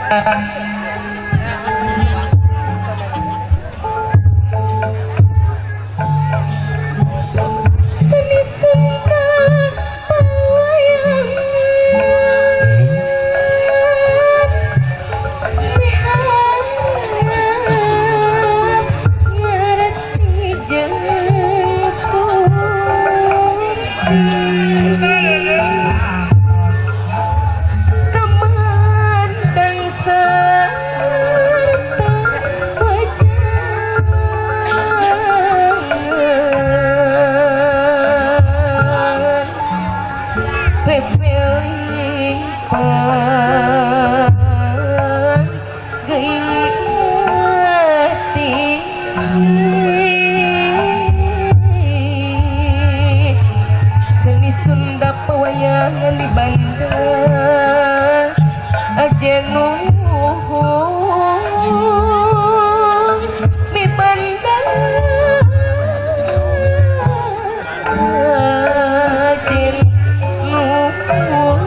Seni Sunda pewayangan miharap ngarti jeung surti kamandang sarta wajangan pepelingpan geuing ati seni Sunda pewayangan di Banda aja nuhun mi Banda aja nuhun.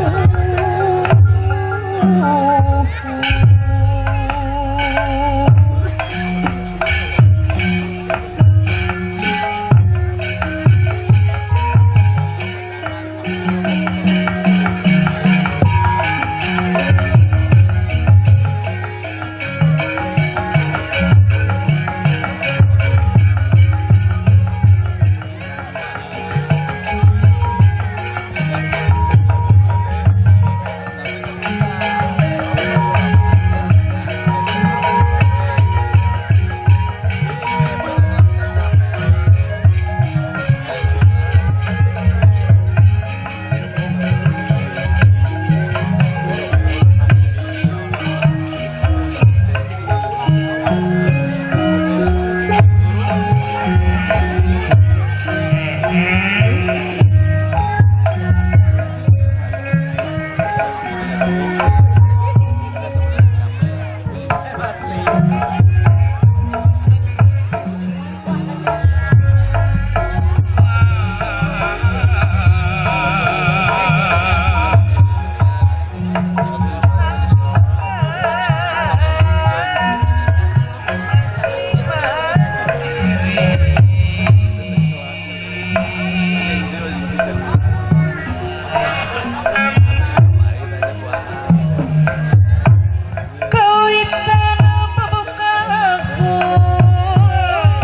Kawitan pabuka lagu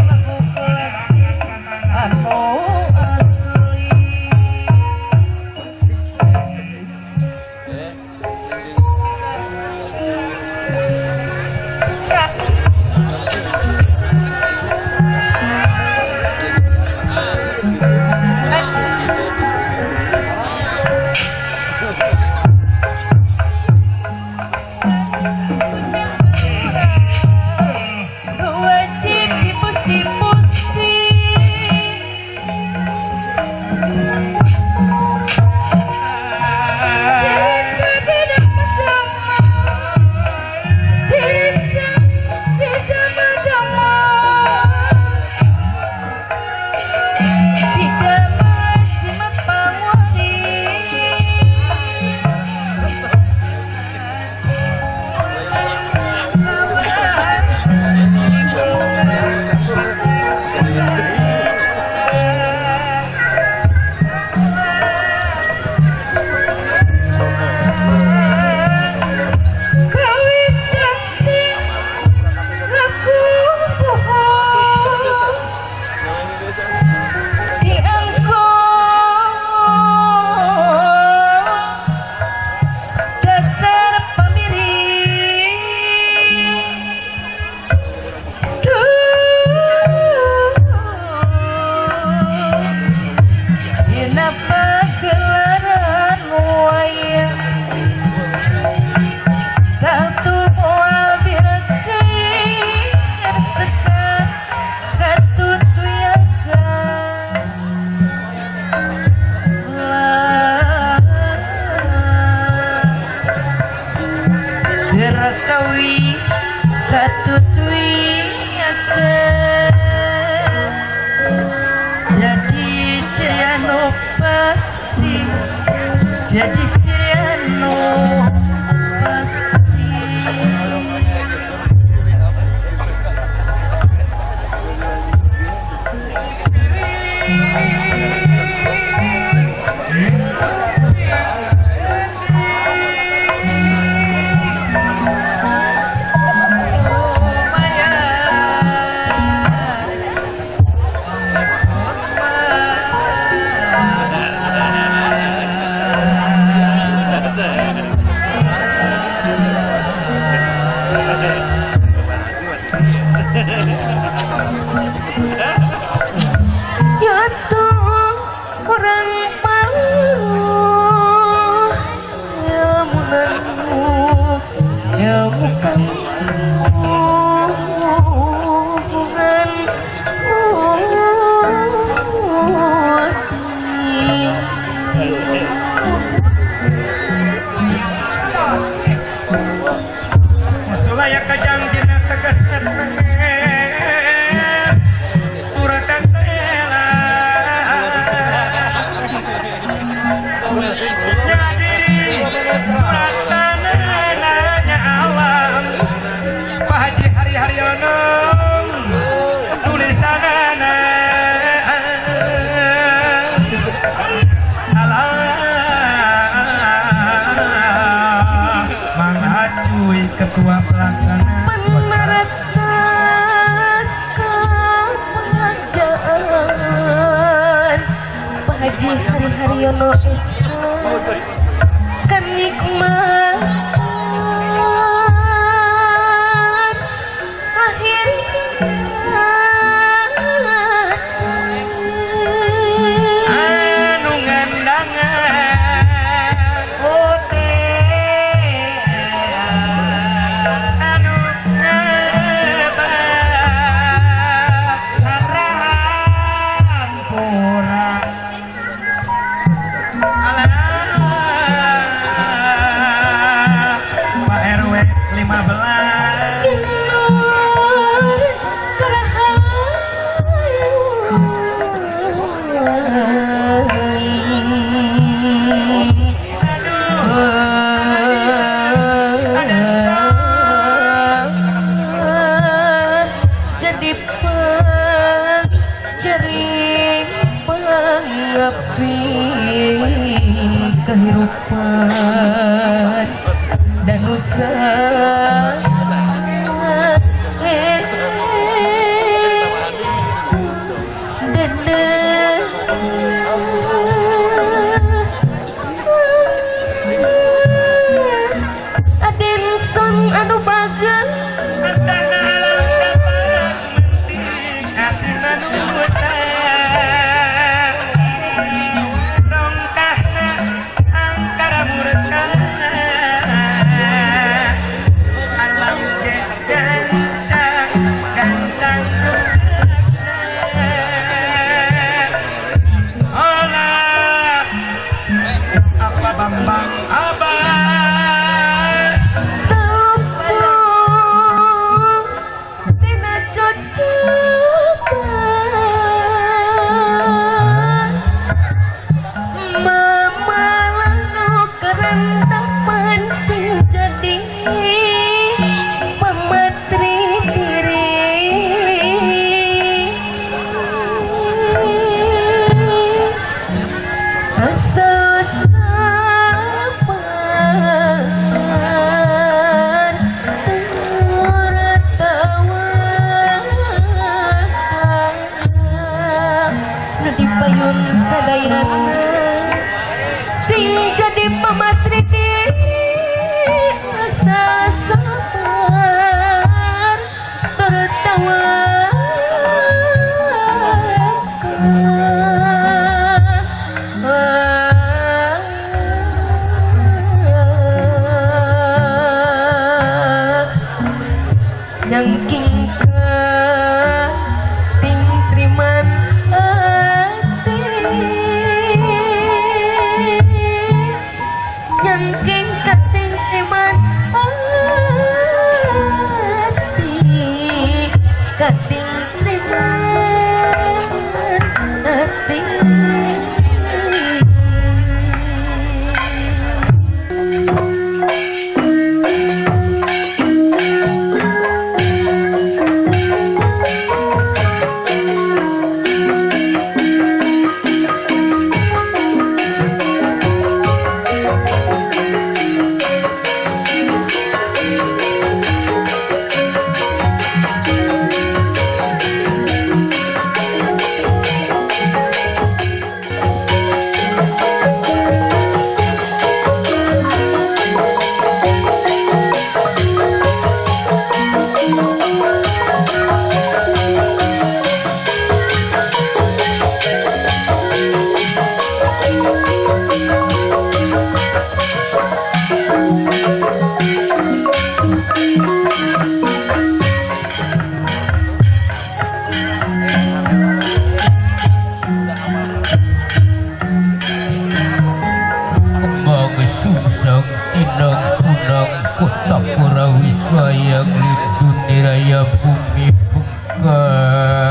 lagu klasik anu asli. Nu wajib dipusti-pusti Diriksa tidak berdama, diriksa tidak berdama, tidak simat pangwari. Kawitan laku bohong dianggo dasar pamiri. Duh, dina pagelaran wayang Ratu moal direkeing sekat katutuyakan Gerakawi katutuyakan jadi ciriano pasti, jadi ciriano pasti. Ucuy Ketua Pelaksana. Peneratas kerajaan Pak Haji Hari Haryono SH kanikmatan lahir. Anu ngandangan Ote anu ngebak Pura. Alah, Pak RW 15. Genor kerahayu. Aduh, Jadi jaring pangaping kehidupan dan usaha. Adinson anu bagus. Tanah alam dapat menting asli manusia. Rongkahna angkara murka. Alam ge gancang gancang rusakna. Olah apa Bambang Abbas. Telepon tina cocokan mama lanu kerentapan sing jadi pematri diri. Rasa sabar tertawa nu dipayun sadayana sing jadi pamatri diri. Rasa sabar tertawa. Nyangking ting triman ati, nyangking kating triman ati, kating triman ati. Kembang sungsang inang punang kota Purawiswayang lindun niraya bumi bengkak.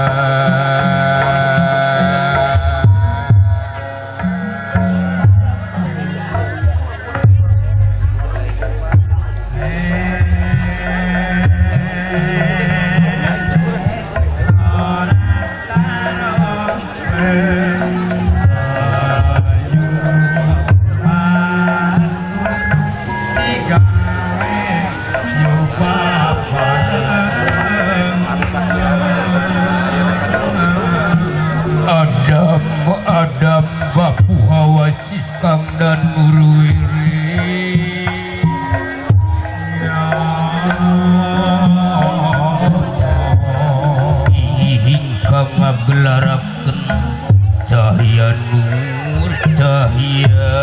Tiga. Hingga ngagelarakeun cahya nur cahya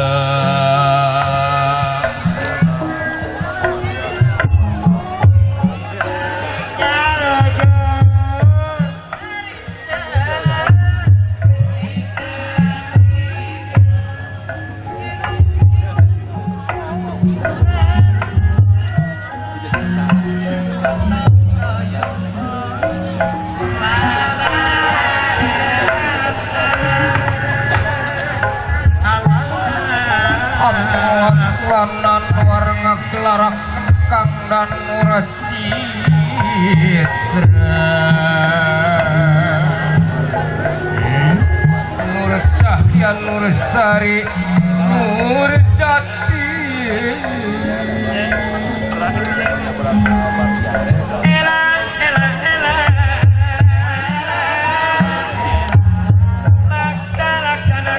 lanan warna kelarak kang dan Citra Nur Cahya Nur Sari Nur Jati Elang elang elang laksa laksana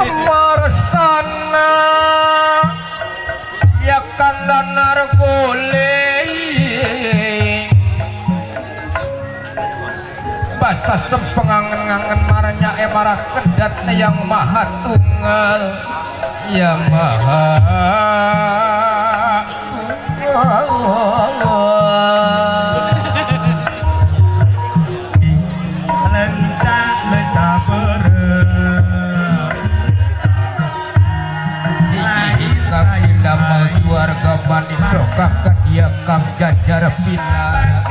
Marsana ya kandanar goleng basa sempengangen-angen maranya emarah kedat yang maha tunggal ya maha tunggal. Damal suarga manitoka kadia kang jajar pinara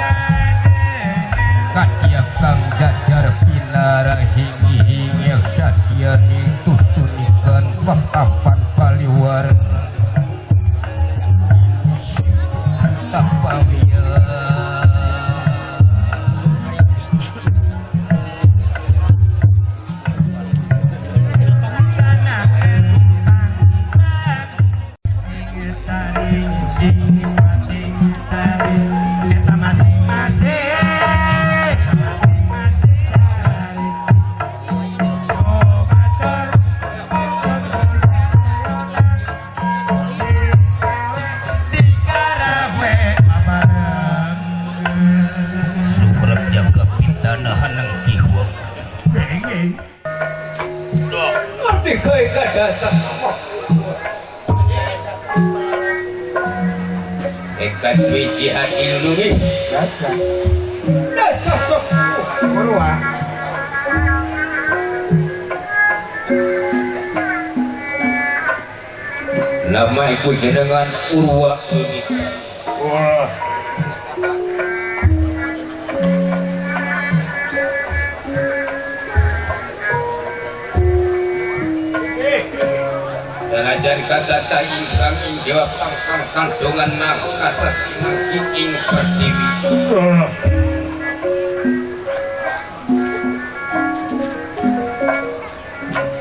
kadia kang jajar pinara hingi hingi sasiani tutunikan papapan paliwar tapawiya. Ekas wiji hati luluhi dasa sok Urwa lama iku jenengan Urwa ini. Wah. Sanajan kata saing kang ing dewa pangkang kandungan kasasinan ing pertiwi.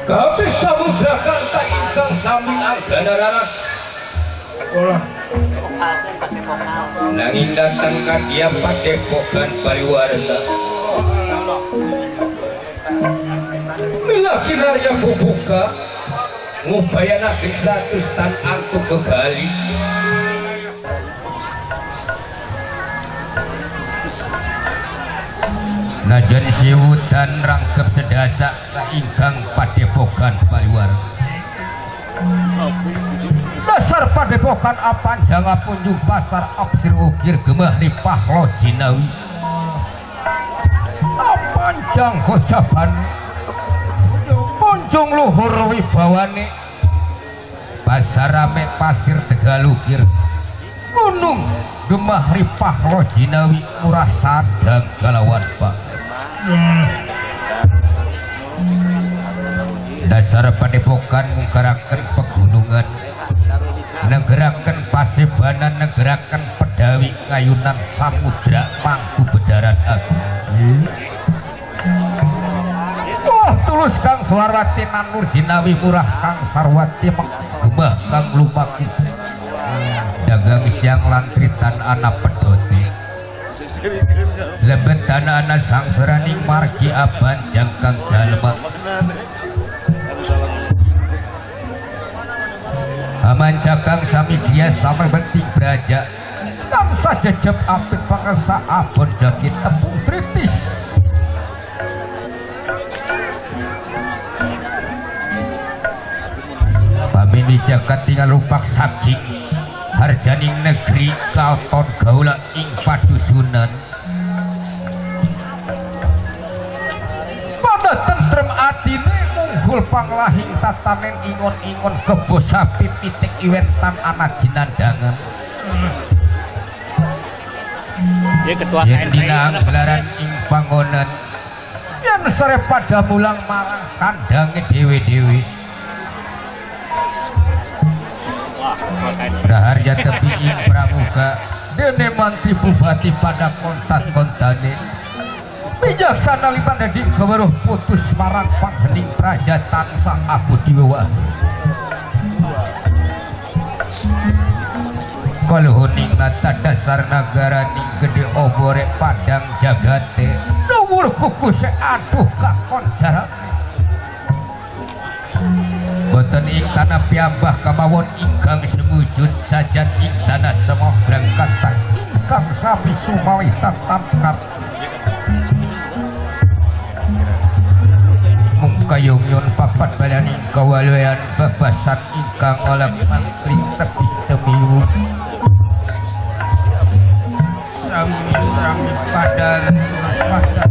Kabeh samudra kanta ingkang sami anggana raras. Nanging datang ka dia padepokan pariwarna. Mila kinarya bubuka ngubayana status tan antu kegali. Najan siwudan rangkep sedasa ingkang padepokan paliwar. Dasar padepokan apanjang apunjung pasar opsir ukir gemah ripah lo jinawi. Apanjang gojaban punjung luhur wibawane. Pasar rame pasir tegalukir gunung gemah ripah lo jinawi murah sadang galawan pak. Dasar padepokan mungkaraken pegunungan negeraken pasebanan negeraken pedawi kayunan samudra mangku bedaran agung. Wah tulus kang Suarwati nanur jinawi murah kang Sarwati gemah kang lumaku dagang siang lantritan anak pedoti lebet tanah anak sang berani margi aban jangkang jalma. Aman cakang sami dia sama benting beraja kang jejep apit pangesa abon jaki tepung kritis. Pamini jagat tinggal lupak saking harjaning negeri kalton gaula ing padusunan. Pada tentrem atine munggul panglahing tatanen ingon-ingon kebo sapi pitik iwentan anak jinandangan. Ya ketua yen KNPI dina gelaran ing pangonan yen sore pada mulang marang kandange dewe-dewe. Raharja tepi ing pramuka dene mantri bupati pada kontan-kontane bijaksana lipan dadi keweruh putus marang panghening praja tansah abu diwewa. Kaluhuning nata dasar nagara ning gede obore padang jagate dhuwur kukuse aduh kakon jarak. Boten ing tanah piyambah kemawon ingkang semujud sajan ing tanah semograng kathah ingkang sami sumawi tatamkat. Mung kayungyun papat balaning kawaluyan babasan ingkang oleh mangkling tebih temiwu. Sami-sami pada pada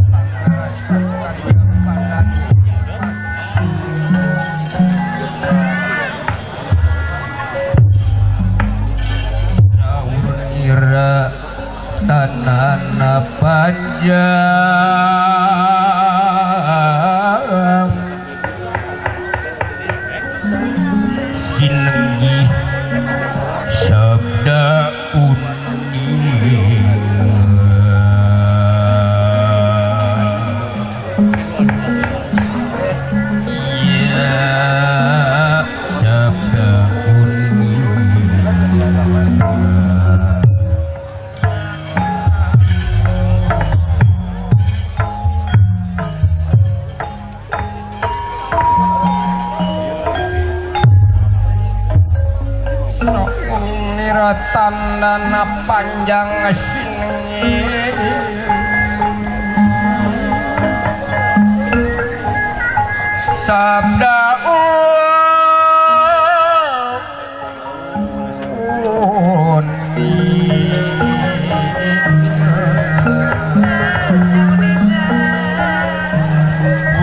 ira tanana panjang sinenggi sabda uning. Ya sabda uning. Tandana panjang sinengi sabda undi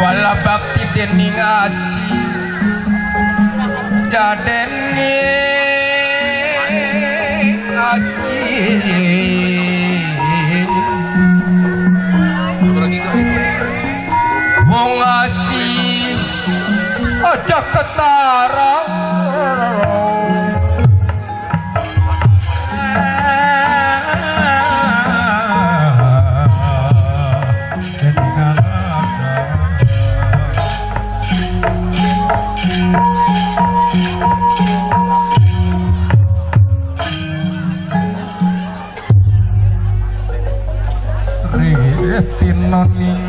wala bakti dening asih jadeni asih wong asih aja ketara. Tinoning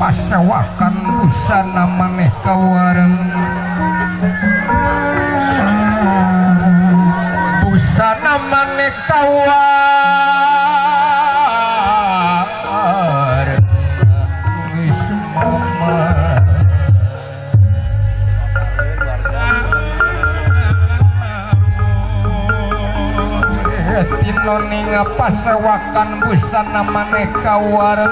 pasewakan busana maneh kawareng busana maneh kawareng wis mama. Setino ninga pasewakan busana maneka warna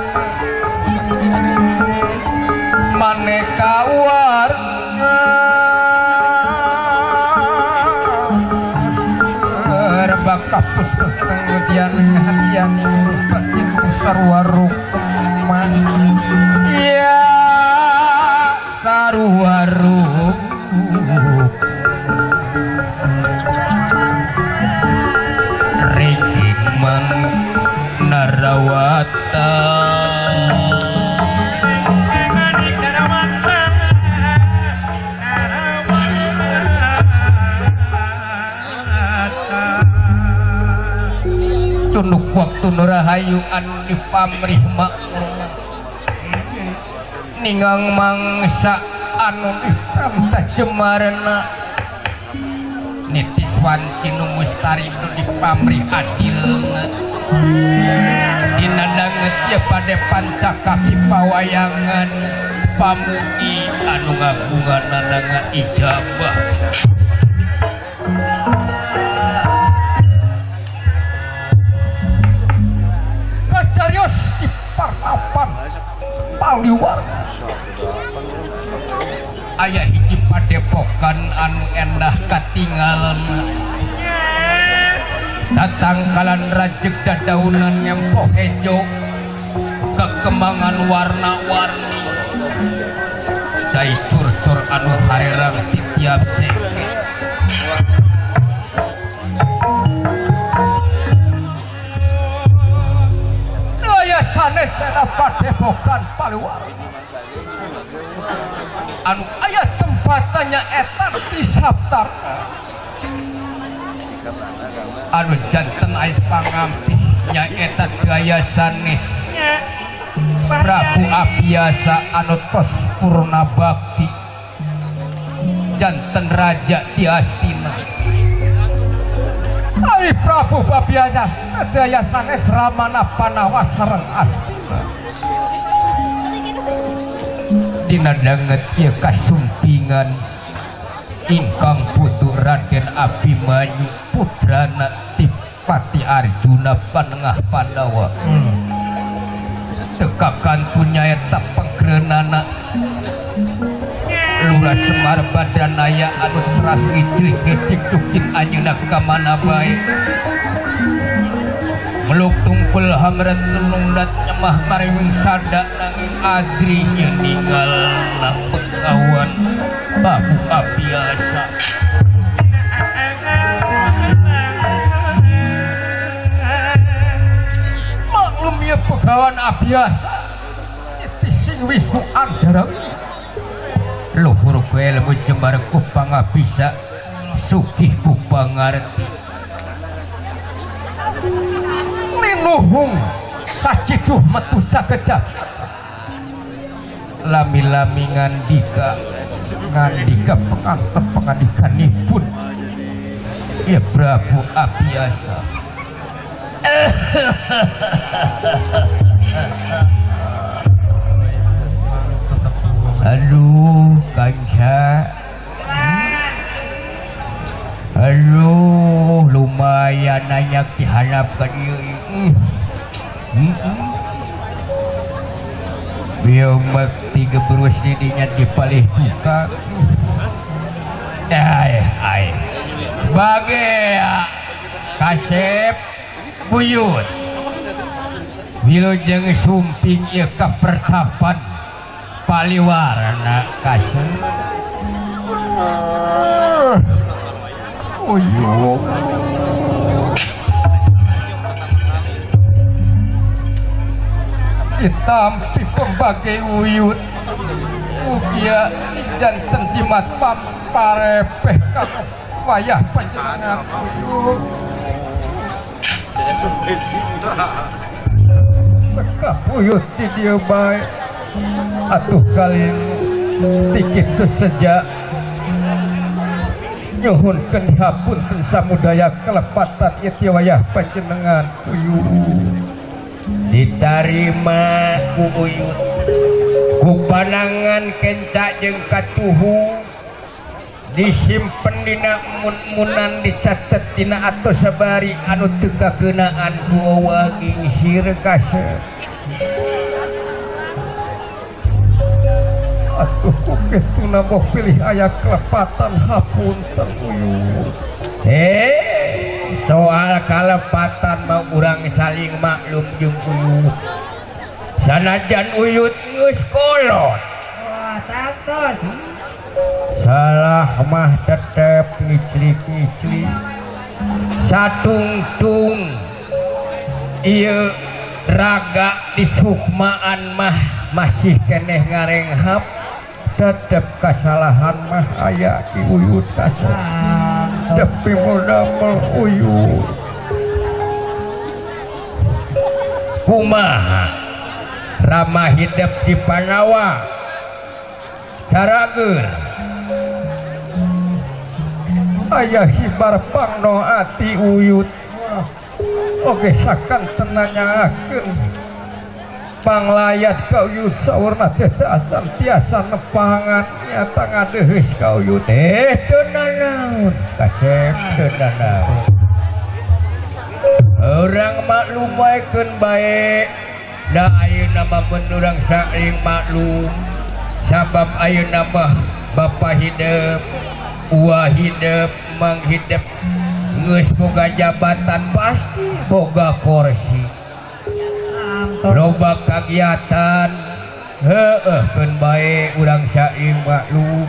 maneka warna rebaka pus-pus tenggudian hatian batin sarwa rukman ya sarwa ruk Ringman Narawata Tunuk waktu nurahayu anu dipamrih makmur ningang mangsa anu dipramta jemarna nitis wanci nu mustari nu dipamrih adilna dina danget ieu pade pancakaki pawayangan pamugi anu ngagunganana ijabah kacarios di partapan paliwar aya hiji padepokan anu endah katingalan tatangkalan rajeg dadaunan ngempoh hejo kekembangan warna-warni cai curcur anu harerang ti tiap seke aya sanes eta padepokan paliwar anu aya tempatannya eta di Saptarna anu janten ais pangampih nyaeta gaya sanes Prabu Abiyasa anu tos purna bakti janten raja di Astina. Ai Prabu Abiyasa daya sanes Ramana Panawa sareng Astina dina danget ieu kasumpingan ingkang putu Raden Abimanyu putrana Tipati Arjuna panengah Pandawa. Teka kantun nyaeta pengkreunana Lurah Semar Badranaya anu teras ngicik-ngicik dukin anjeunna ka mana bae meluk tungkul hamret tulungdat nyemah maring sada nanging adri ninggal na pegawan Prabu Abiyasa. Maklum ya pegawan Abiyasa itu sing Wisnu Andara luhur ku ilmu jembar ku pangabisa sugih ku pangarti linuhung kaciduh metu sakejap lami-lami ngandika ngandika pengantep pengandikanipun ya Prabu Abiyasa. Aduh kanca, aduh lumayan nanya diharapkan ieu. Bieu mek tiga berus didinya dipalih buka. Ai ai. Bage kasep buyut. Wilujeng sumping ieu ka pertapan paliwarna kasep. Uyuh. Ditampi pembagai uyut ugia janten jimat pamparepeh kamu wayah panjenengan uyut bekah uyut di dieu bae atuh kali tikitu sejak nyuhunkeun hapunten samudaya kelepatan ieu wayah panjenengan uyut ditarima ku uyut ku panangan kencak jeung katuhu Disimpen dina mun-munan dicatet dina atos sabari anu teu kakeunaan ku eueuh gingsir kasep. Atuh ku kituna boh pilih aya kelepatan hapunten uyut. Soal kalepatan mah urang saling maklum jeung uyut. Sanajan uyut geus kolot. Wah, santos. Salah mah tetep ngiclik-ngiclik. Satungtung ieu raga di sukmaan mah masih keneh ngarenghap, tetep kasalahan mah aya di uyut kasep. Tepi modal uyut. Kumaha ramah hidup di Panawa carageun aya hibar pangno ati uyut. Oge sakan tenanyaakeun panglayat ka uyut saurna teh teu asan tiasa nepangan nyata ngadeheus ka uyut. Teu nanaon kasep teu nanaon. Urang maklum wae keun bae. Da ayeuna mah mun urang saling maklum sabab ayeuna mah bapa hidup, uwa hidup, mang hidup, geus boga jabatan pasti boga kursi. Loba kagiatan heueuh keun bae urang saling maklum.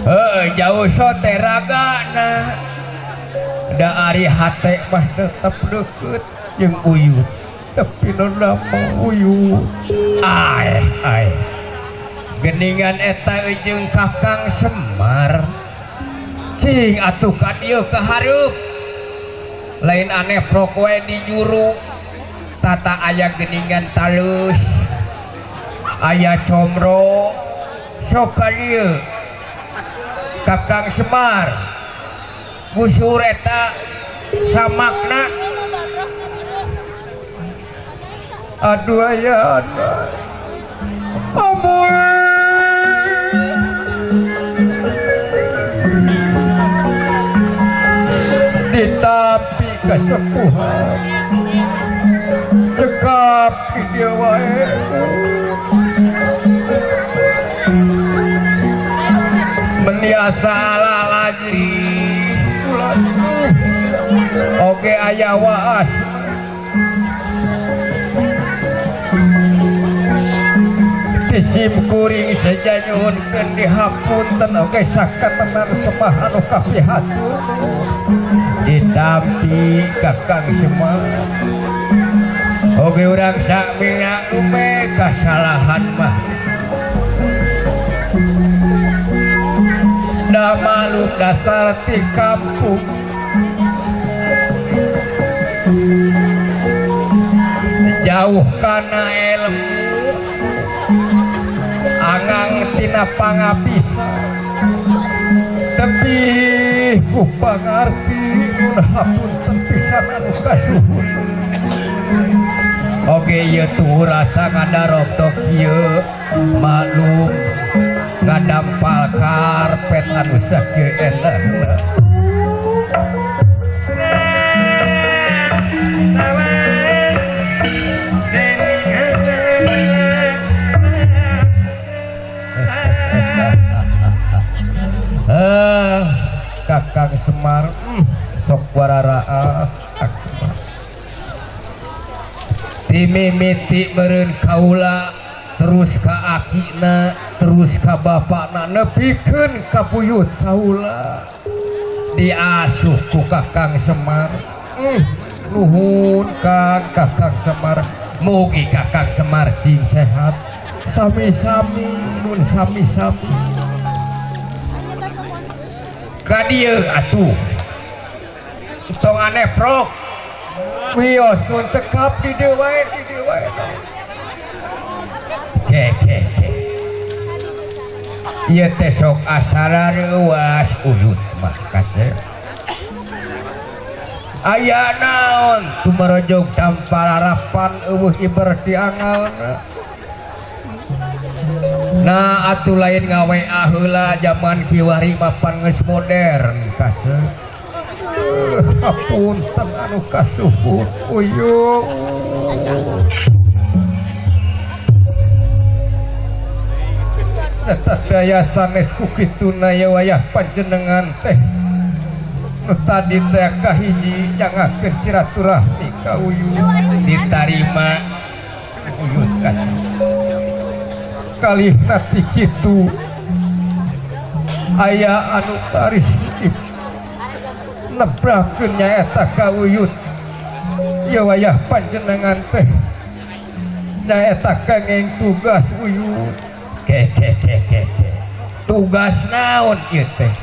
Heueuh jauh sote ragana. Da ari hate mah tetep deukeut jeung uyut. Tapi nu uyut. Aeh aeh. Geningan eta jeung Kakang Semar. Cing atuh ka dieu ka hareup. Lain aneh prok wae di juru. Tata aya geningan talus. Aya comro. Sok ka dieu. Kakang Semar. Gusur eta samakna. Aduh aya ampun. Ditampi kesepuhan cekap di dieu wae. Meniasa lalaji oge aya waas. Isim kuring saja nyuhunkeun dihapunten oge sakatenan semah anu kapihatur. Ditampi Kakang Semar. Oge urang sakmina ume kasalahan mah. Da maklum dasar ti kampung. Jauh kana ilmu angang tina pangabisa tepi ku pangarti nun hapunten pisan anu kasuhun. Oge ieu tuh rasa ngadarok kieu maklum ngadampal karpet anu sakieu enahna. Kakang Semar sok wararaah Kakang Semar. Timimiti meureun kaula terus ka akina terus ka bapakna nepikeun ka buyut kaula diasuh ku Kakang Semar. Nuhun Kang Kakang Semar, mugi Kakang Semar cing sehat. Sami-sami nun sami-sami. Ka dieu atuh tong aneh prok wios nun cekap di dieu wae di dieu wae. Ke ke ke ieu teh sok asara reuas uyut mah kasep. Aya naon tumarojog tanpa larapan eueuh iber diangalna. Nah atuh lain ngaWA heula zaman kiwari mapan geus modern kaseuh. Hapunten anu kasuhun uyut. Eta daya sanes ku kituna ye wayah panjenengan teh. Nu tadi teh kahiji nyangakeun silaturahmi ka uyut ditarima uyut kaseuh. Kalihna ti kitu aya anu taris nebrakeun nyaeta ka uyut ieu wayah panjenengan teh nyaeta kenging tugas uyut ke ke ke ke tugas naon ieu teh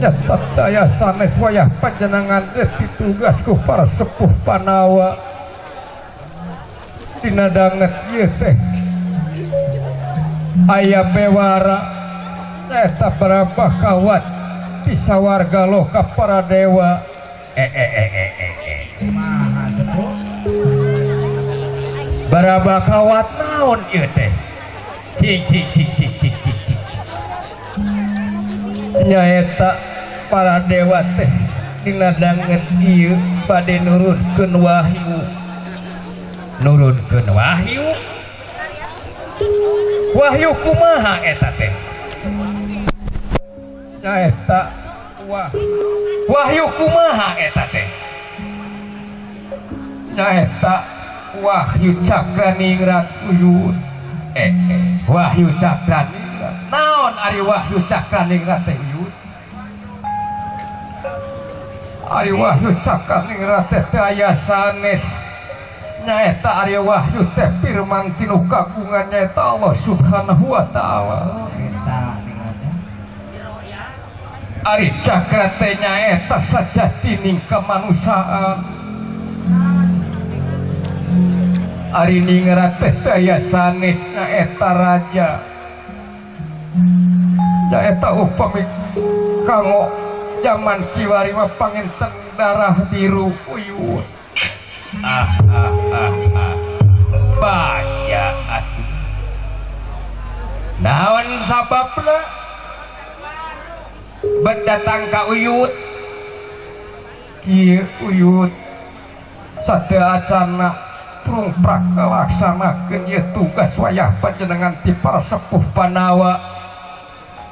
nyata daya sanes wayah panjenengan teh ditugas ku para sepuh Panawa dina danget ieu teh aya bewara eta berapa kawat bisa warga loka para dewa berapa kawat naon ieu teh cing cing cing cing cing cing cing nyaeta para dewa teh dina danget ieu bade nurunkeun wahyu nurunkeun wahyu wahyu kumaha eta teh nyaeta wahyu kumaha eta teh nyaeta wahyu cakraningrat uyut wahyu cakraningrat naon ari wahyu cakraningrat teh uyut ari wahyu cakraningrat teh teu aya sanes nyaeta ari wahyu teh firman tinu kagungan nyaeta Allah Subhanahu wa taala. Ari cakra teh nyaeta sajatining kemanusiaan. Ari ningrat teh teu aya sanes nyaeta raja. Nyaeta upami kanggo jaman kiwari mah panginten darah biru uyut. Ah ah ah ah bahaya atuh naon sababna berdatang ka uyut kieu uyut sateu acana prungprak kalaksanakeun ieu tugas wayah panjenengan ti para sepuh Panawa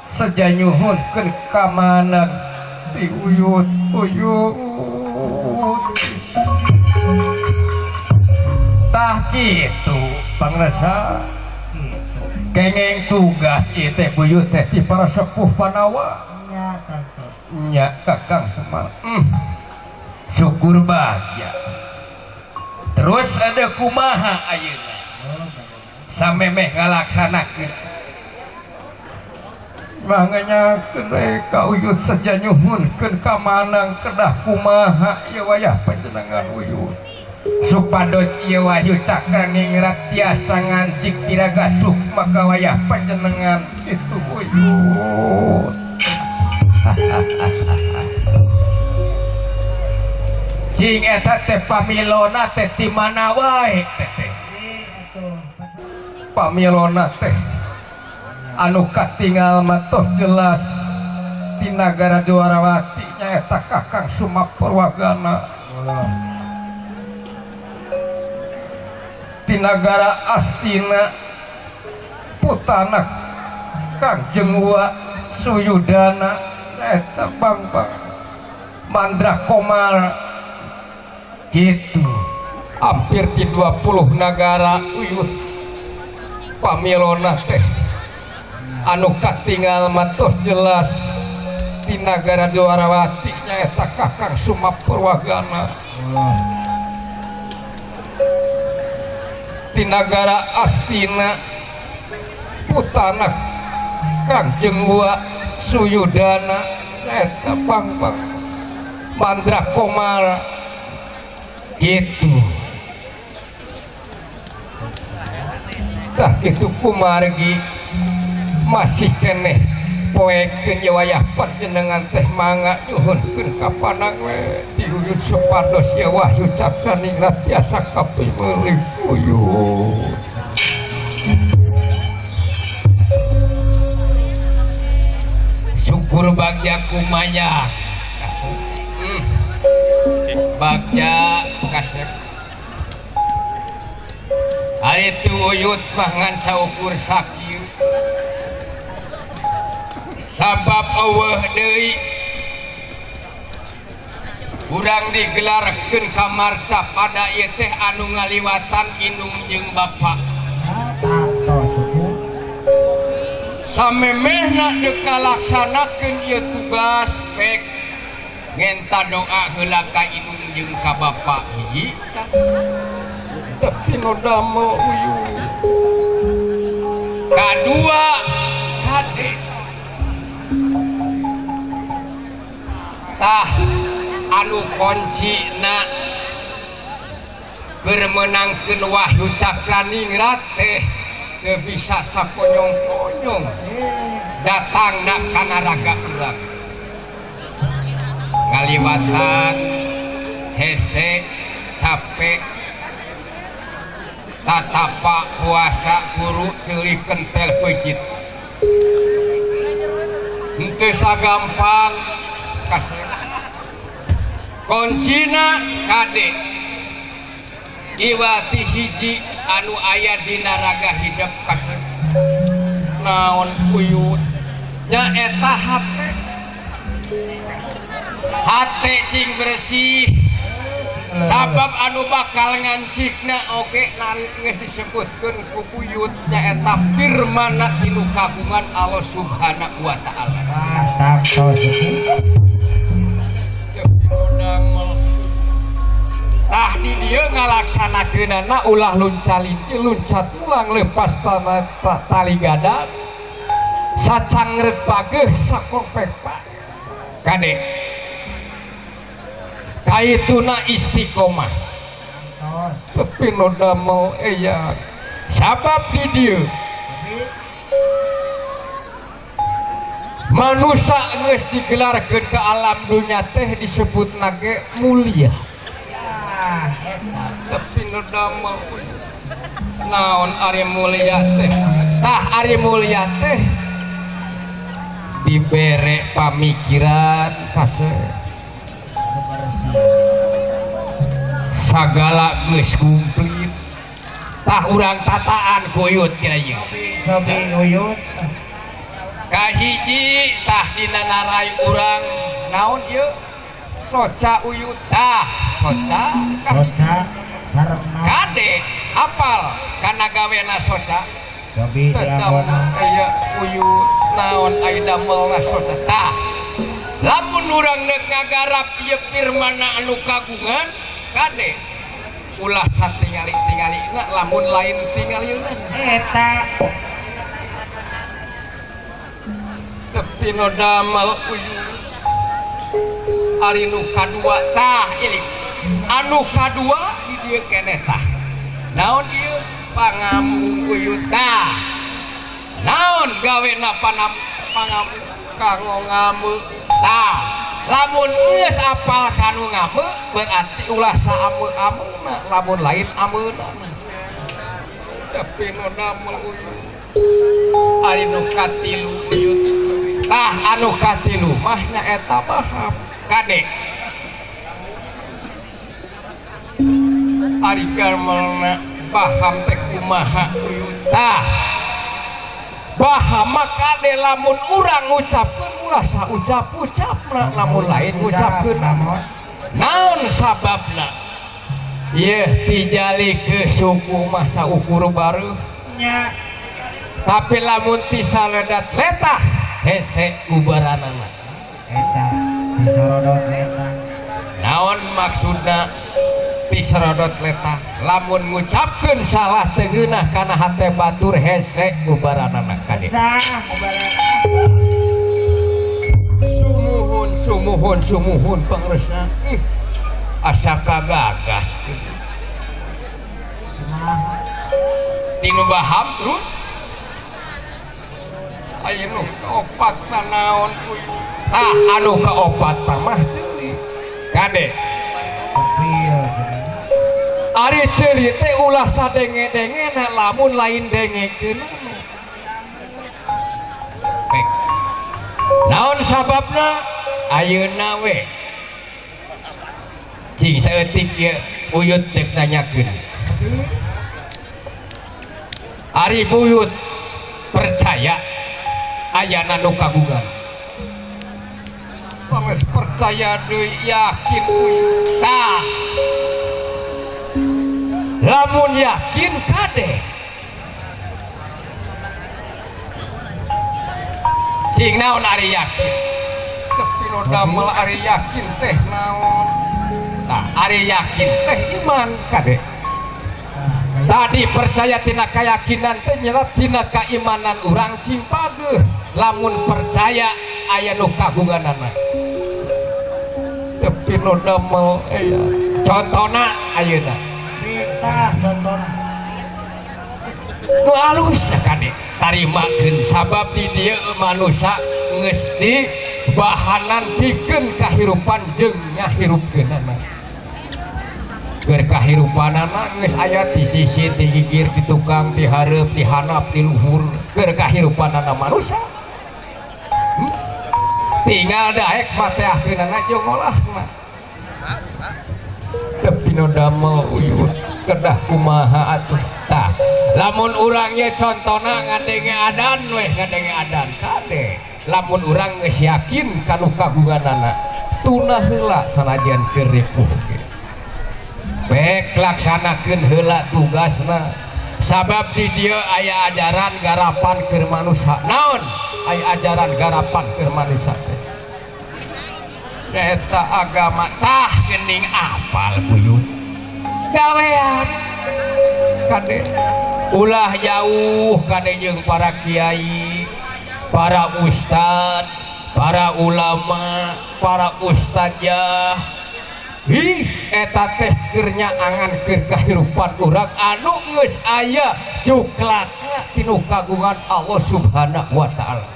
seja nyuhunkeun ka maneg ti uyut uyut tah kitu pangrasa kengeng tugas ieu teh buyut teh ti para sepuh Panawa nya Kakang Semar. Syukur bahagia terus ada kumaha ayeuna samemeh ngalaksanakeun manganyakeun we ka uyut seja nyuhunkeun ka manang kedah kumaha ieu wayah panjenengan uyut supados ieu wahyu cakraningrat tiasa ngancik tiraga sukma ka wayah panjenengan kitu uyut. Cing eta teh pamilona teh ti mana wae teh teh pamilona teh anu katingal mah tos jelas ti nagara Dwarawati nyaeta Kakang Sumapurwagana ti nagara Astina putana Kangjeng Wa Suyudana eta Bambang Mandra Komar gitu hampir di 20 nagara uyut pamilona teh anu katingal mah tos jelas di nagara Dwarawati nyaeta Kakang Sumapurwagana di nagara Astina putana Kangjeng Wa Suyudana eta Bambang Mandra Komar gitu tah kitu kumargi masih keneh poekeun ieu wayah panjenengan teh mangga nyuhunkeun ka panang we diuyut supados ieu wahyu cakraningrat tiasa kapimeuli uyut. Bagja kumaya. Bagja kasep. Ari teu uyut mah ngan saukur sakieu. Sabab eueuh deui urang digelarkeun ka marca pada ieu teh anu ngaliwatan indung jeung bapa. Samemehna deuk kalaksanakeun ieu tugas pek ngenta doa heula ka indung jeung ka bapa hiji tapi nu damel uyut. Kadua kade tah anu kuncina keur meunangkeun Wahyu Cakraningrat teh teu bisa sakonyong-konyong datangna kana raga urang ngaliwatan hese capek tatapa puasa guru ceuli kentel peucit henteu sagampang kasep kuncina kade iwati hiji anu aya dina raga hidup kasep naon uyut nya eta hate hate cing bersih sabab anu bakal ngancikna oge nari geus disebutkeun ku buyut nya eta firmanna tinu kagungan Allah Subhanahu wa taala. Tah di dieu ngalaksanakeunana ulah lunca-linci luncat ulang lepas tanah tali gada sacangreut pageuh sakopek pak kade kaituna istiqomah sepi nu damel eya sabab di dieu manusia geus digelarkeun ke alam dunya teh disebutna ge mulia. Tapi nu damel naon ari mulia teh tah ari mulia teh dibere pamikiran kasep sagala geus kumplit tah urang tataan kuyut kira ieu uyut kahiji tah dina narai urang naon ieu soca uyut tah soca kade apal kana gawena soca aya uyut naon aya damelna soca tah lamun urang neuk ngagarap ieu firmanna anu kagungan kade ulah satingali-tingalina lamun lain tingalina eta tepi nu damel uyut ari nu kadua tah ilik anu kadua di dieu keneh tah naon ieu pangamung uyut tah naon gawena pangamung kanggo ngameu tah lamun geus apal kanu ngameu berarti ulah saameu-ameuna lamun lain ameuna tapi nu damel uyut ari nu katilu uyut tah anu katilu mah nya eta mah kade ari garmelna paham teh kumaha uyut tah bahama kade lamun urang ngucapkeun ulah saucap-ucapna lamun lain ngucapkeun naon sababna yeuh tijali ke suku mah saukur bareuh nya tapi lamun ti saledat letah hese ubaranana eta disorodot letah naon maksudna diserodot letah lamun ngucapkeun salah teu geunah kana hate batur hese ubaranana kade sumuhun sumuhun sumuhun pangresna asa kagagas tinu baham terus aya nu kaopat naon tah anu kaopat mah ceuli kade ari ceuli teh ulah sadenge-dengena lamun lain dengekeun pek Naon sababna ayeuna we cing saeutik ieu buyut dek nanyakeun. Ari buyut percaya ayana nu kagungan. Sanes percaya deui yakin buyut. Tah. Lamun yakin kade. Cing naon ari yakin? Tepi nu damel ari yakin teh naon? Tah, ari yakin teh iman kade. Tadi percaya tina keyakinan teh nyerat tina keimanan urang cing pageuh. Lamun percaya aya nu kagunganana. Tepi nu damel aya. Contona ayeuna. Tah contona. Nu alus ya kade. Tarimakeun sabab di dieu manusia geus di bahanan pikeun kahirupan jeung nyahirupkeunana. Keur kahirupanana geus aya di sisi, di gigir, di tukang, di hareup, di handap, di luhur. Keur kahirupanana manusia. Tinggal daek mateahkeunana jeung ngolahna. Tepi nu damel uyut kedah kumaha atuh. Tah, lamun urang ye contona ngadenge adan weh, ngadenge adan kade. Lamun urang geus yakin kanu kagunganana, tunah heula sanajan keur ripuh ge. Bek laksanakeun heula tugasna. Sabab di dieu aya ajaran garapan keur manusia. Naon? Aya ajaran garapan keur manusia teh. Eta agama tah geuning apal buyut. Gawean kade ulah jauh kade jeung para kiai, para ustad, para ulama, para ustazah. Ih, eta teh keur nyaangan keur kahirupan urang anu geus aya cuklakna tinu kagungan Allah Subhanahu wa taala.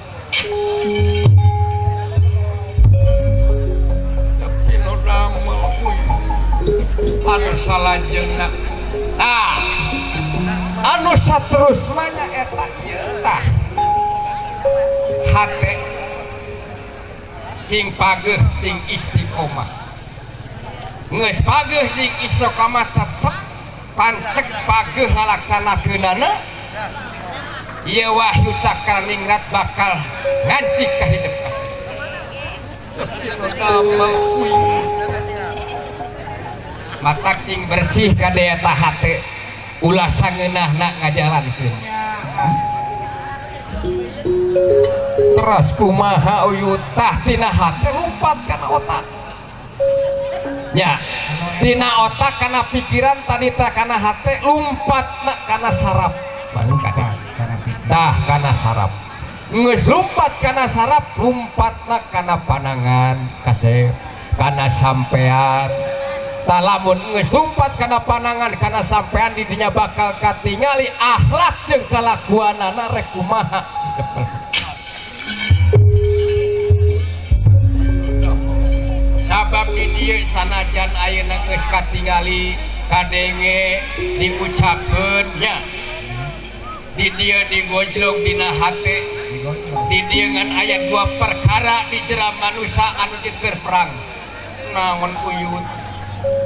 Tapi nu damel anu salajengna tah anu saterusna nya eta ieu tah hate cing pageuh cing istiqomah. Geus pageuh cing istiqomah tetep panceg pageuh ngalaksanakeunana ieu wahyu cakraningrat bakal ngancik ka hidup. Mata cing bersih ka eta hate ulah sangeunahna ngajalankeun. Teras kumaha uyut tah tina hate lumpat kana otak. Ya, tina otak kana pikiran tadi tah kana hate lumpatna kana saraf. Tah kana saraf. Geus lumpat kana saraf, lumpatna kana panangan kasep, kana sampean. Tah lamun geus lumpat kana panangan kana sampean di dinya bakal katingali akhlak jeung kalakuanana rek kumaha. Sabab di dieu sanajan ayeuna geus katingali kadenge diucapkeun nya. Di dieu digojlok dina hate. Di dieu ngan aya dua perkara di jera manusia anu keur perang. Naon uyut?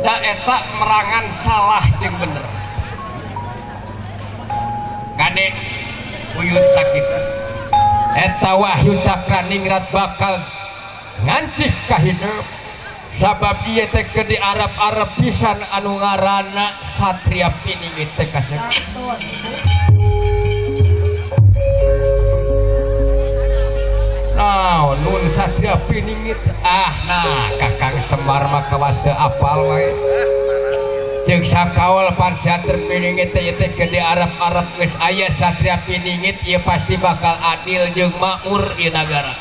Da eta merangan salah jeung bener. Kade uyut sakit. Eta wahyu cakraningrat bakal ngancik ka hidup. Sabab ieu teh keur di Arab-Arab pisan anu ngaranna Satria Piningit teh kasep. Naon nun Satria Piningit? Ah nah Kakang Semar mah kawas teu apal wae. Ceuk sakaol pan Satria Piningit teh teh keur di Arab-Arab geus aya Satria Piningit ieu pasti bakal adil jeung makmur ieu nagara.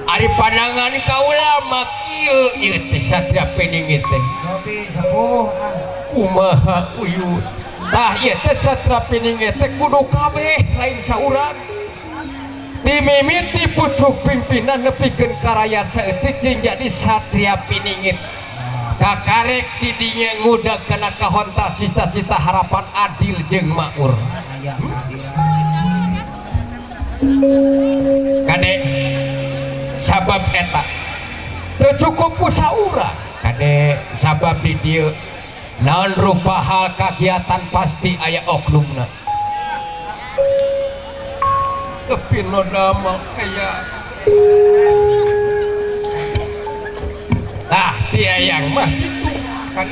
Ari pandangan kaula mah kieu ieu teh Satria Piningit teh. Kumaha uyut? Tah ieu teh Satria Piningit teh kudu kabeh lain saurang. Dimimiti pucuk pimpinan nepikeun ka rakyat saeutik jeung jadi Satria Piningit. Kakarek di dinya ngudag kana kahontal cita-cita harapan adil jeung makmur. Kade sabab eta teu cukup ku saurang kade sabab di dieu naon rupa hal kagiatan pasti aya oknumna. Tapi no damel aya tah ti eyang mah kitu kan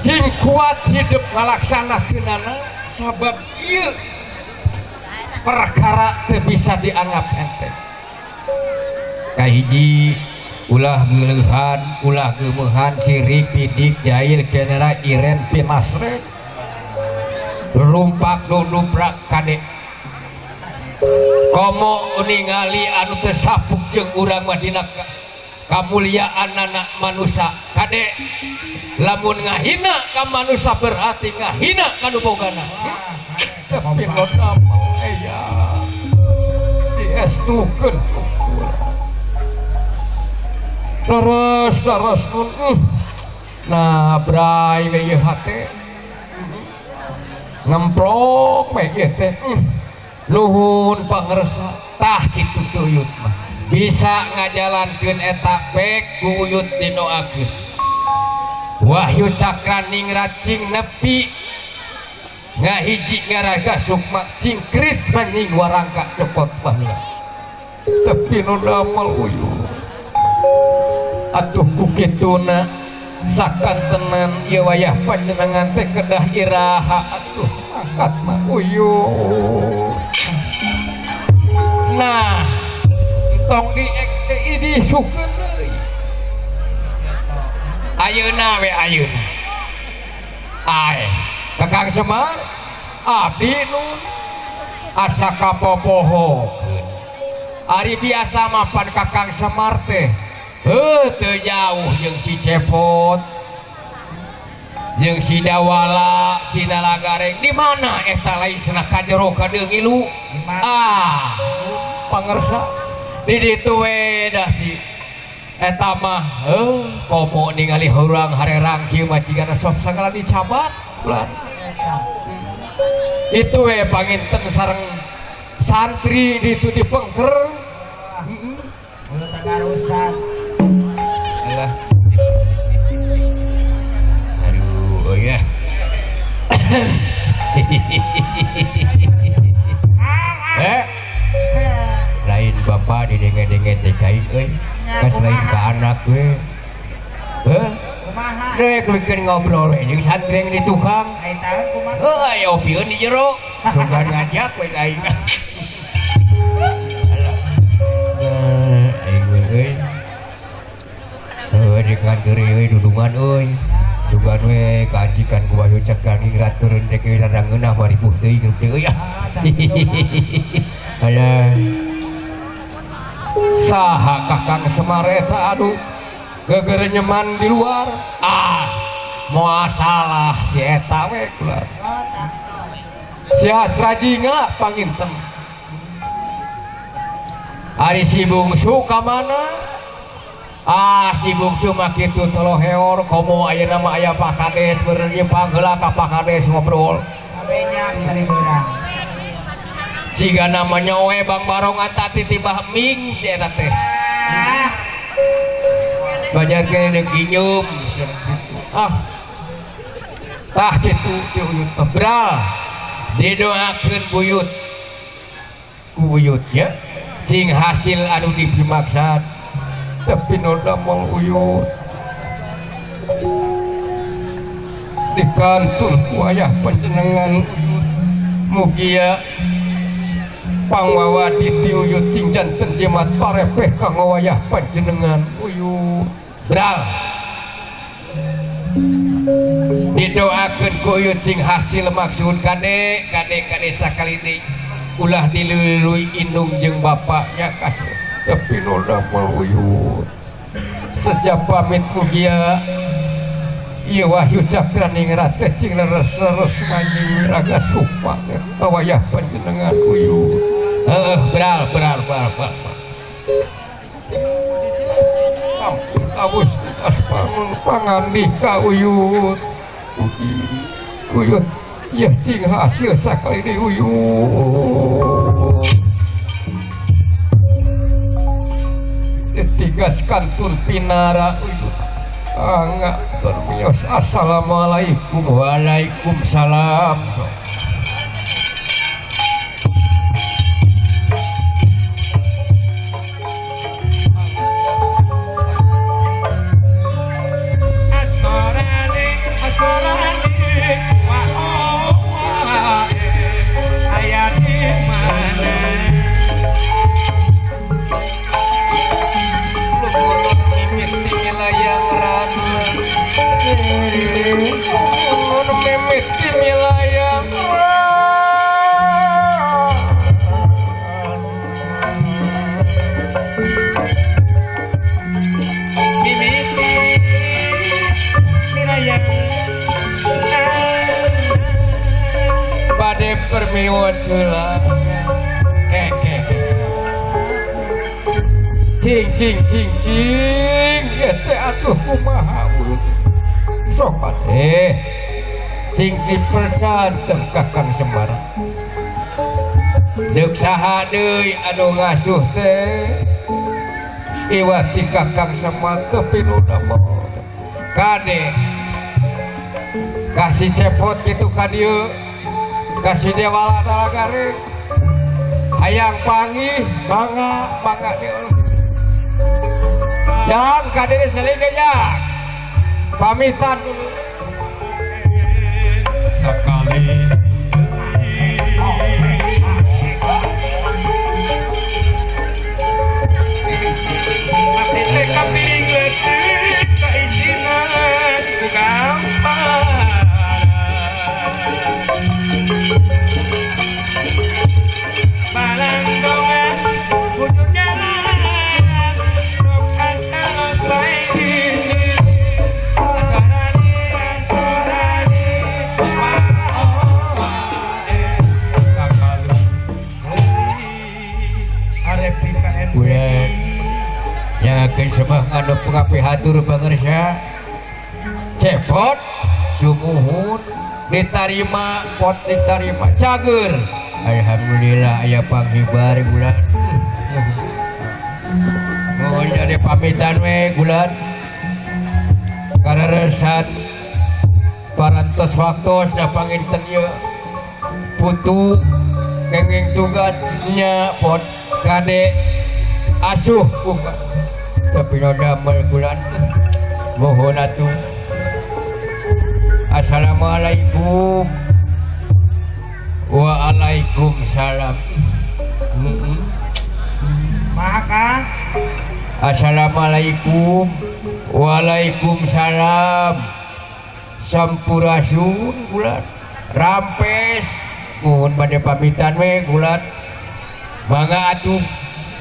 sing kuat hidup ngalaksanakeunana sabab ieu perkara teu bisa dianggap enteng. Kahiji ulah geuleuhan, ulah geumeuhan, sirik, pidik, jahil, genera, iren, pimasrek, rumpak, duduprak, kade. Komo ningali anu teu sapuk jeung urang mah dina kamuliaan anak manusia kade. Lamun ngahina ka manusia berarti ngahina ka nu bogana. Tapi lo damel aya diestukeun terus terus nun nah bray we ieu hate ngemplok we ieu teh nuhun pangersa tah kitu tuyut mah bisa ngajalankeun eta pek ku uyut dinoakeun. Wahyu Cakraningrat sing nepi ngahiji ngaraga sukma sing kris maning warangka copot pamina. Tapi nu damel uyut atuh ku kituna sakantenan ieu wayah panjenengan teh kedah iraha atuh mangkat mah uyut. Nah entong di disukeun deui. Ayeuna we ayeuna. Ae, Kakang Semar abdi nun asa kapopohokeun. Ari biasa mapan Kakang Semar teh heuh teu jauh jeung si Cepot jeung si Dawala, si Nalagareng. Di mana eta lain cenah ka jero ka deung ngilu. Ah, pangersa di ditu we dah si eta mah heuh komo ningali hurang harerang kieu mah cigana sok sagala dicabat ulah. Itu we panginten sareng santri ditu dipengker. Heeh. Tadarusan. Alah. Aduh, oh ya. Lain bapak didenge-denge teh kain euy. Kas lain ka anak we. Heuh. Kumaha? Rek leukeun ngobrol we jeung santri yang di tukang. Ai taeun kumaha? Heuh, aya opieun di jero. Sugan ngajak we ka aing. Alah. Aing we euy. Heuh, di kantor euy dudungan euy. Sugan we kajikan ku Wahyu Cakraningrat turun teh ke rada ngeunah maripuh teuing teh euy. Alah. Saha Kakang Semar eta aduh gegerenyeman di luar. Ah, moal salah si eta we kula. Si Hasrajinga panginten. Ari si Bungsu ka mana? Ah, si Bungsu mah kitu toloheor komo ayeuna mah aya Pak Kades beureun ieu pangheula ka Pak Kades ngobrol. Kabenya saribeurang. Siga namanya we Bang Barong eta titibah ming si eta teh. Banyak kene kinyum. Ah. Tah kitu teh uyut bral. Didoakeun buyut. Ku buyut nya sing hasil anu dipimaksad. Tapi nu damel uyut. Dikantun ku ayah panjenengan uyut. Mugia pangwawadi ti uyut sing janten jimat parepeh kanggo wayah panjenengan uyut. Bral. Didoakeun ku uyut sing hasil maksud kade kade kade sakali deui ulah dileuleui indung jeung bapaknya kasih. Tapi nu damel uyut. Sejak pamit ku gia ieu Wahyu Cakraningrat teh cing leres-leres manjing raga supa ka wayah panjenengan uyut. Heuh, beral beral beral beral. Ampun awus atas pangandika uyut. Uyut, ieu cing hasil sakali deui uyut. Tugas kantun pinara. Angga permios. Assalamualaikum. Waalaikumsalam. Cing cing cing cing ieu teh atuh kumaha urut sobat cing dipercanten ka Kang Semar deuk saha deui anu ngasuh teh iwati ka Kang Semar teu pinuda kade kasih cepot kitu ka dieu kasih dewala dalagare hayang panggih mangga mangga deui. Jang kadene seling deui ya. Pamitan dulu. Sekali ati teh kapiring leutik kaisinan ku gamparan balanggongan bujur jalan sok asal bae asarani asarani sakali arep PKN yang akan sebah ngadu pengapi hatur pangersa cepot sumuhun ditarima pot ditarima cager. Alhamdulillah aya panghibar bulan mohon jadi pamitan we bulan kareresan parantos waktos da panginten ieu putu kenging tugasnya pot kade asuh buka tapi damel bulan mohon atuh. Assalamualaikum. Waalaikumsalam. Maka Assalamualaikum. Waalaikumsalam. Sampurasun bulan rampes mohon bade pamitan we bulan mangga atuh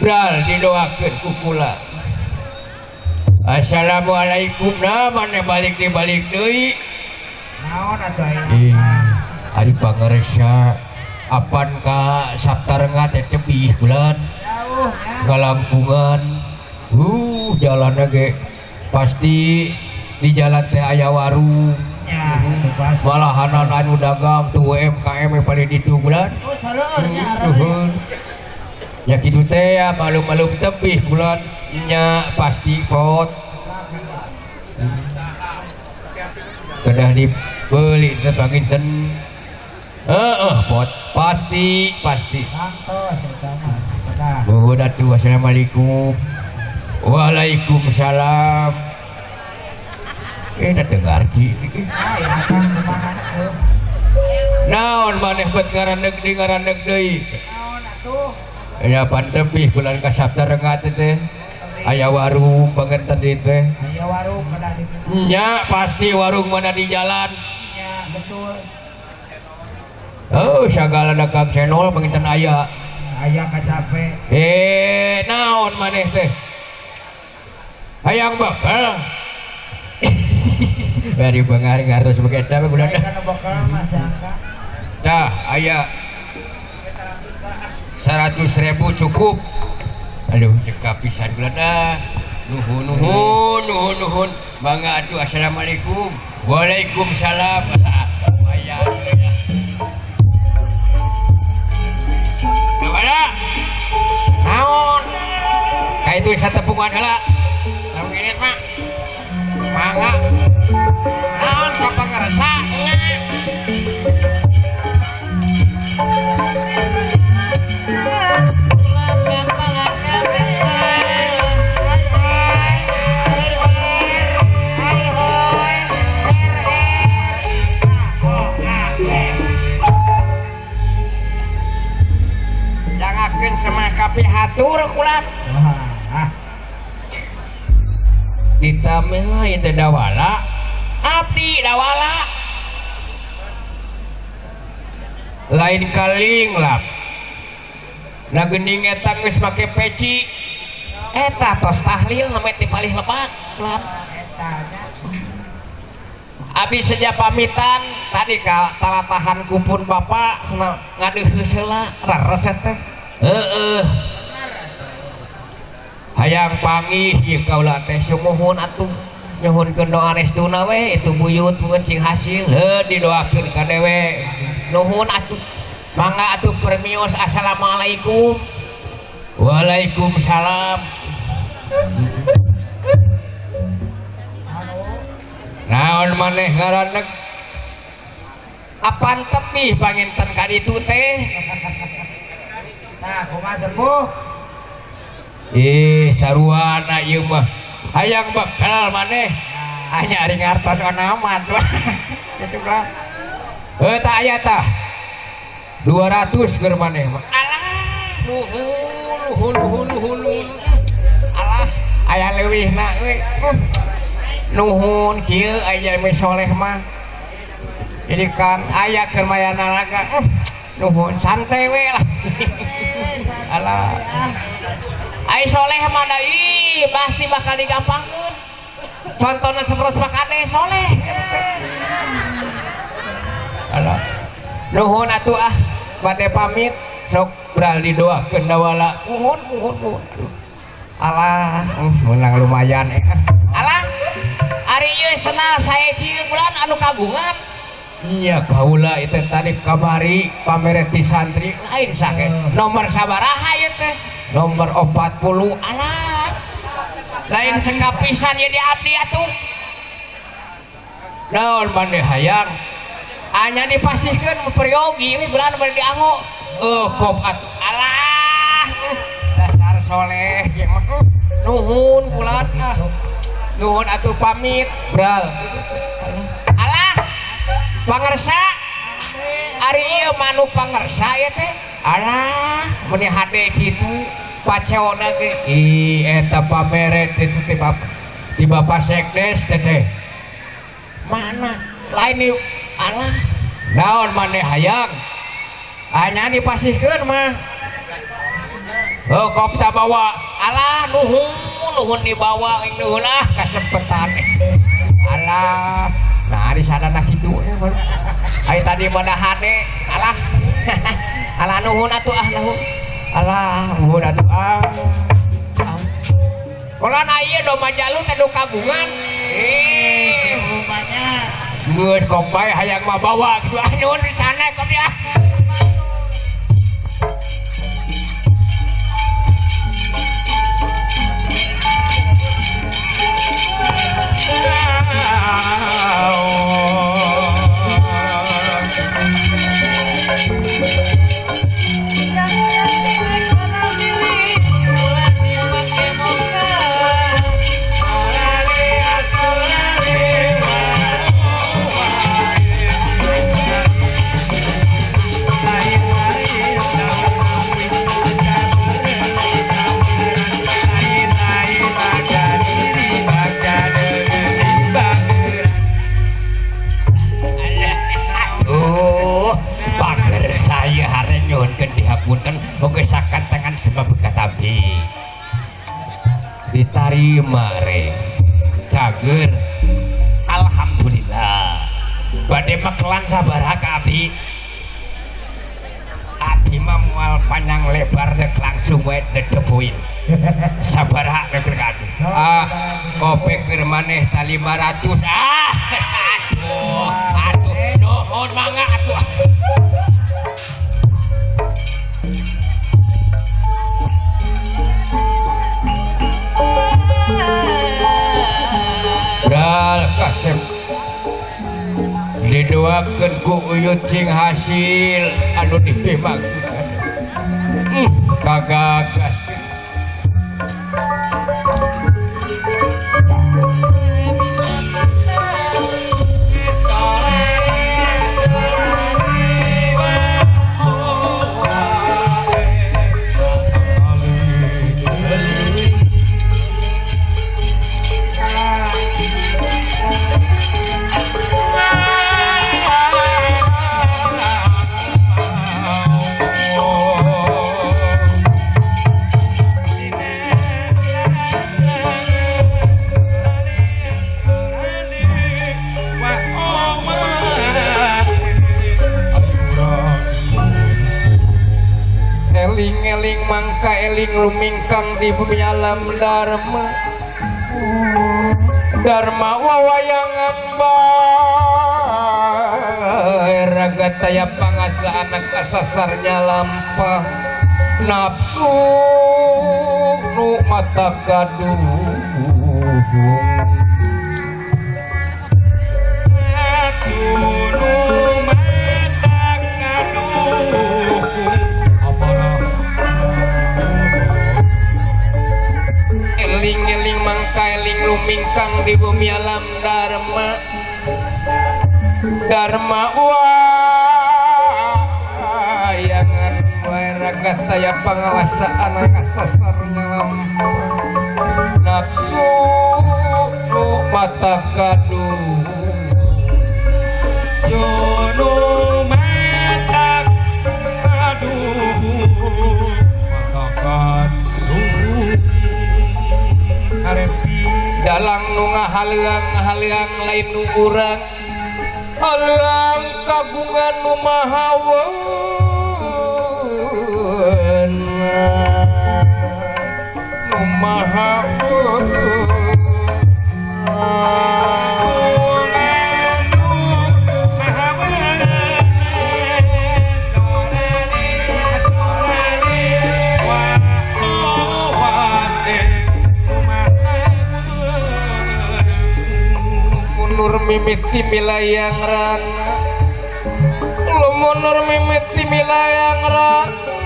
bral didoakeun ku kula. Assalamualaikum. Nah mana balik di balik deui naon atuh aya ari pangersa apan ka Saptarengah teh tebih bulan jauh ya galampungan jalanna ge pasti di jalan teh aya warung ya malahanan anu dagang tuh UMKM paling ditu bulan oh sareur nya areuh ya kitu teh ya malum-malum tebih bulan nya pasti pot kedah dibeli teh panginten heeh pot pasti pasti nuhun atuh. Assalamualaikum. Waalaikumsalam. Teu ngarti naon maneh bet ngarandeuk deui ngarandeuk deui naon atuh ya pan tebih bulan ka Saptarengah teh aya warung panginten teh aya warung kada di nya pasti warung mana di jalan nya betul. Oh sagala dagang channel panginten aya aya kacape naon maneh teh hayang bakal dari bengar ngartos begitu bulan tah aya 100.000 cukup. Aduh cekap pisan bulan dah. Nuhun nuhun nuhun nuhun mangga atuh. Assalamualaikum. Waalaikumsalam. Aya naon ka itu satepungan heula. pamit mah. Mangga. Naon ka pangersa nya. Jangakeun sama kapihatur kulan. Kita mah ieu dawala abdi dawala lain kaling lap nah geuning eta geus make peci eta tos tahlil namanya ti palih lebak lap abdi seja pamitan tadi ka talatahan kupun bapak cenah ngadeuheus heula rares teh heueuh hayang pangih ieu kaula teh sumuhun atuh nyuhunkeun doa restuna we itu buyut meureun cing hasil heuh didoakeun ka dewe nuhun atuh mangga atuh permios assalamualaikum waalaikumsalam naon maneh ngaranna apan tepih panginten ka ditu teh nah kumaha sepuh ih saruana ieu mah hayang bekal maneh hanya ari ngartos onaman kitu lah heuh tah aya tah 200 keur maneh mah alah nuhun nuhun nuhun nuhun alah aya leuwihna euy nuhun kieu aya meh soleh mah jadi kan aya keur mayana laga nuhun santai we lah alah ai soleh mah da ih pasti bakal digampangkeun contohna sapertos makane soleh alah nuhun atuh ah bade pamit sok bral didoakeun dawala nuhun nuhun nuhun alah menang lumayan alah ari ieu senal sae kieu bulan anu kagungan nya kaula itu tadi kamari pamere ti santri lain sake nomor sabaraha ieu teh nomor 40 alah lain sekapisan ieu di abdi atuh naon maneh hayang anya dipasihkeun peryogi we bulan bade dianggo kop atuh alah dasar soleh ieu mah nuhun bulan ah nuhun atuh pamit bral alah pangersa ari ieu manuk pangersa ieu teh alah meuni hade kitu paceona ge ih eta pamere teh ti Bapak Sekdes teh mana lain ieu alah naon maneh hayang hanya dipasihkeun mah heuh kop ta bawa alah nuhun nuhun dibawa ing nuhun ah kasempetan alah nah di sana nah kitu ai tadi mah hade alah alah nuhun atuh ah nuhun alah nuhun atuh ah kolan ieu domba jalu teh nu kagungan eh geus kompai hayang mah bawa kitu ah nuhun di sana kop dia Diterima re cager alhamdulillah bade mekelan sabaraha ka abdi abdi mah moal panjang lebar dek langsung wae dedebuin sabaraha keur ka abdi ah kope keur maneh ta 500 ah aduh aduh nuhun mangga atuh Asep didoakeun ku uyut sing hasil anu dipimaksud Asep. Kagagas eling-eling mangka eling lumingkang di bumi alam dharma dharma wawayangan bae raga taya pangasa anak kasasarnya lampah nafsu nu mata gaduh eling-eling mangka eling lumingkang di bumi alam dharma dharma wayangan wae raga taya pangawasa anak kasasarnya nafsu nu mata gaduh Jono mata gaduh mata gaduh dalang nu ngahaleang-haleang lain nu urang haleang kagungan nu maha weunang nu maha munur mimiti milayang rana lumunur mimiti milayang rana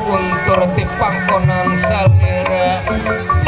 guntur ti pangkonan salira.